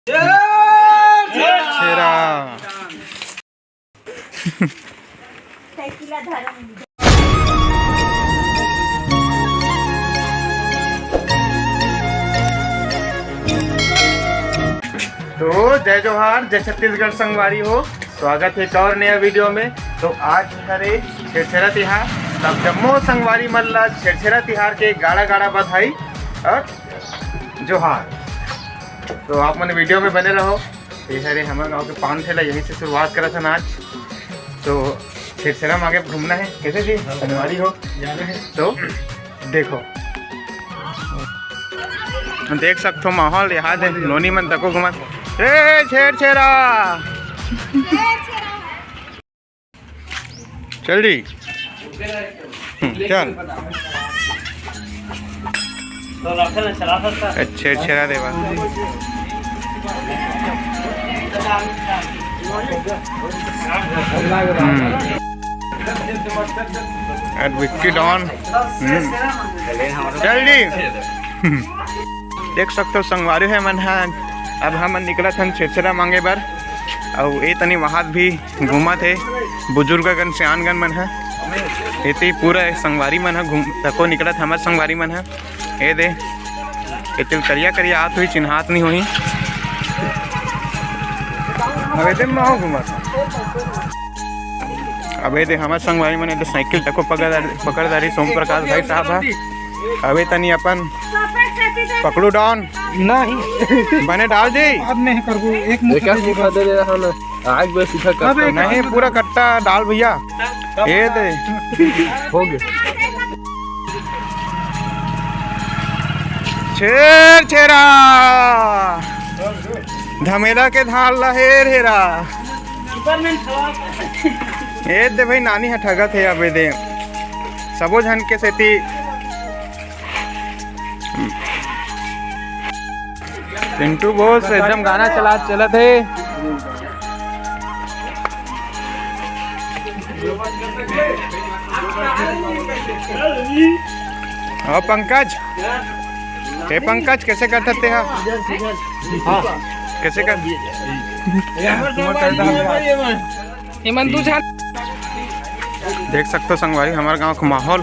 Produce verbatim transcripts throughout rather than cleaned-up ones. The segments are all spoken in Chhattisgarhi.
छेरा। तो जय जोहार, जय छत्तीसगढ़ संगवारी हो, स्वागत है एक और नया वीडियो में। तो आज हरे छेरछेरा तिहार, तब जम्मो संगवारी मन ला छेरछेरा तिहार के गाड़ा गाड़ा बधाई और जोहार। तो आप मन वीडियो में बने रहो। ये हरे हमर गांव के पान ठेला, यहीं से शुरुआत करत हन आज। तो छेरछेरा मांगे घूमना है, कैसे जी? संगवारी हो तो देखो, देख सकथो माहौल यहाँ दे, नोनी मन तको घूमत। ए छेरछेरा। चल जी। हम्म, चल। अच्छे, अच्छे रहा देवा। हम्म। एट विक्की डॉन। हम्म। चल जी। देख सकथो संगवारी है मन ह, अब हमन निकलत हन छेरछेरा मांगे बर। अउ ए तनी वहाद भी घूमत हे, बुजुर्गगन, सियानगन मन ह। एती पूरा संगवारी मन ह घूम तको निकलत, हमर संगवारी मन ह। ए दे, ए तिल करिया करिया आत होही, चिन्हात नहीं होही। अब एदे म हो घूमत। अब ए दे, हमर संगवारी मन ए दे साइकिल तको पकड़, पकड़ डारी सोम प्रकाश भाई साहब ह। अबे तनी अपन पकड़ू डॉन। नहीं। बने डाल जी। अब नहीं करबो, एक मुट्ठी एक दे मुट्ठी दे दे हम। आज बस सीधा अब करता एक नहीं, पूरा कट्टा डाल भैया। ये दे। हो गया। छेरछेरा। धमेला के धान ला हेर हेरा। ए दे भाई, नानी ह ठगत हे अबे दे। सबो झन के सेती पिंटू बॉस एकदम गाना चला, चलत हे। और पंकज, हे पंकज, कैसे करत हस तेहा? कैसे कर? एमन दू झन। देख सकथो संगवारी, हमर गांव के माहौल।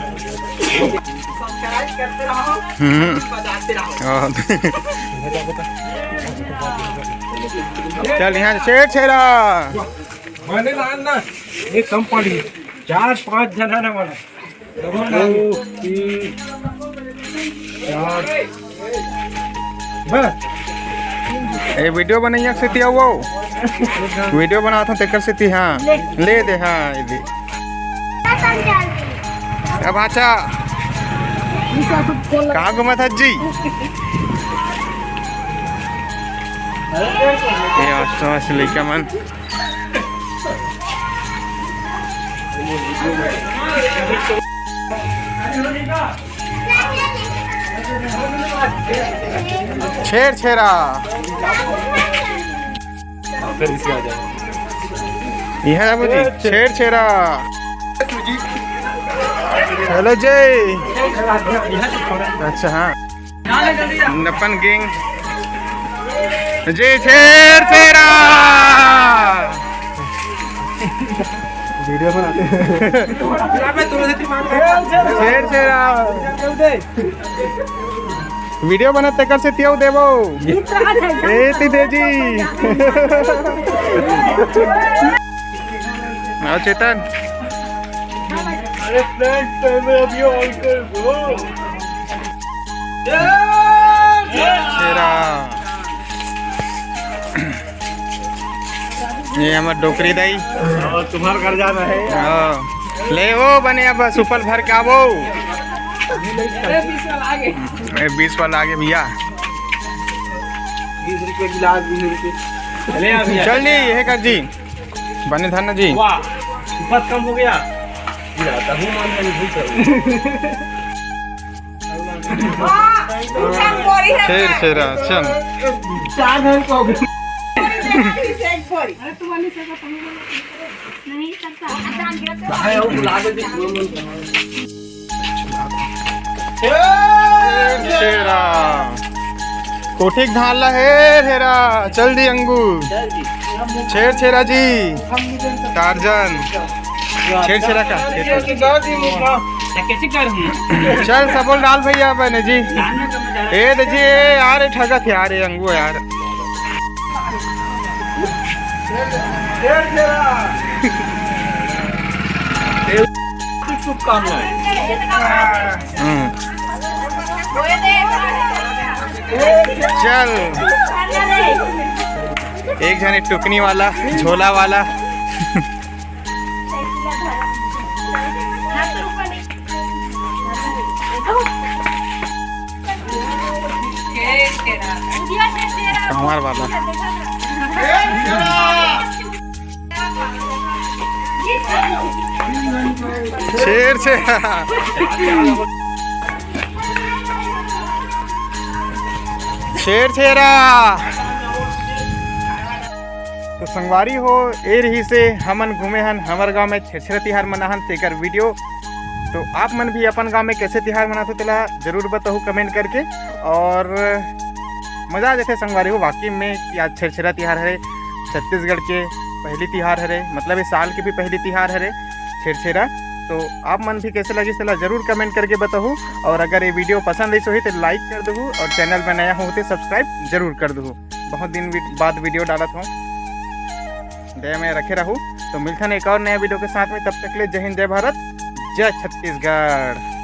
हम्म। और चल, यहाँ छेरछेरा। मैंने ना, ना, ये कम पड़ी। चार पांच जना ना वाला। दो, तीन, चार। बस। ए, वीडियो बनैया के सेती आओ, आओ। वीडियो बनात हूँ तेकर सेती, हाँ। ले। ले दे, हाँ, ये दे। अब आचा। कहाँ घूमत हस जी? ये आस-पास लइका मन। छेरछेरा। फिर इसे आ जाए। ये है बाबूजी, छेरछेरा। हेलो जी। अच्छा, हाँ। अपन गैंग जी छेरछेरा। वीडियो बनाते। छेरछेरा। वीडियो बनत तेकर सेती अउ देबो। ए ती दे जी। आओ चेतन। अरे फ्रेंड, पहले अभी ऑन कर दो। छेरछेरा। ये हमर डोकरी दाई। और तुम्हार घर जाना है। हाँ। ले वो बने, अब सुपल भर के आवो। ए, बीस वाला आगे भैया। बीस रुपए गिलास, बीस रुपए। ले आ भैया। चल जी, ये कर जी। बने धन जी। वाह, बस कम हो गया। छेरछेरा, चल। छेरछेरा। कोठी के धान ला हेर हेरा, चल दी अंगू। छेर छेरा जी, टार्जन। छेर छेरा का? कैसे कर हूँ? चल सबोल डाल भैया बने जी। ए दे जी, ए यार, ए ठगत यार, ए अंगू यार। शुभकामनाएं। हम्म। चल, एक झन टुकनी वाला, झोला वाला। कंवर वाला। छेर छेरा। छेर छेरा। तो संगवारी हो, ए रहिसे हमन घूमे हन, हमर गांव में छेरछेरा तिहार मनाहन, तेकर वीडियो। तो आप मन भी अपन गांव में कैसे तिहार मनाथो, तेला जरूर बताहू कमेंट करके। और मजा आ जाथे संगवारी हो, वाकई में कि आज छेरछेरा तिहार हरे, छत्तीसगढ़ के पहली तिहार हरे, मतलब इस साल के भी पहली तिहार हरे छेरछेरा। तो आप मन भी कैसे लगिस, तेला जरूर कमेंट करके बताहू। और अगर ये वीडियो पसंद आइस होही, तो लाइक कर देहू और चैनल में नया हो, तो सब्सक्राइब जरूर कर देहू। बहुत दिन वी-, बाद वीडियो डालत हूँ, दया में रखे रहू। तो मिलथन एक और नया वीडियो के साथ में, तब तक ले जय हिंद, जय भारत, जय छत्तीसगढ़।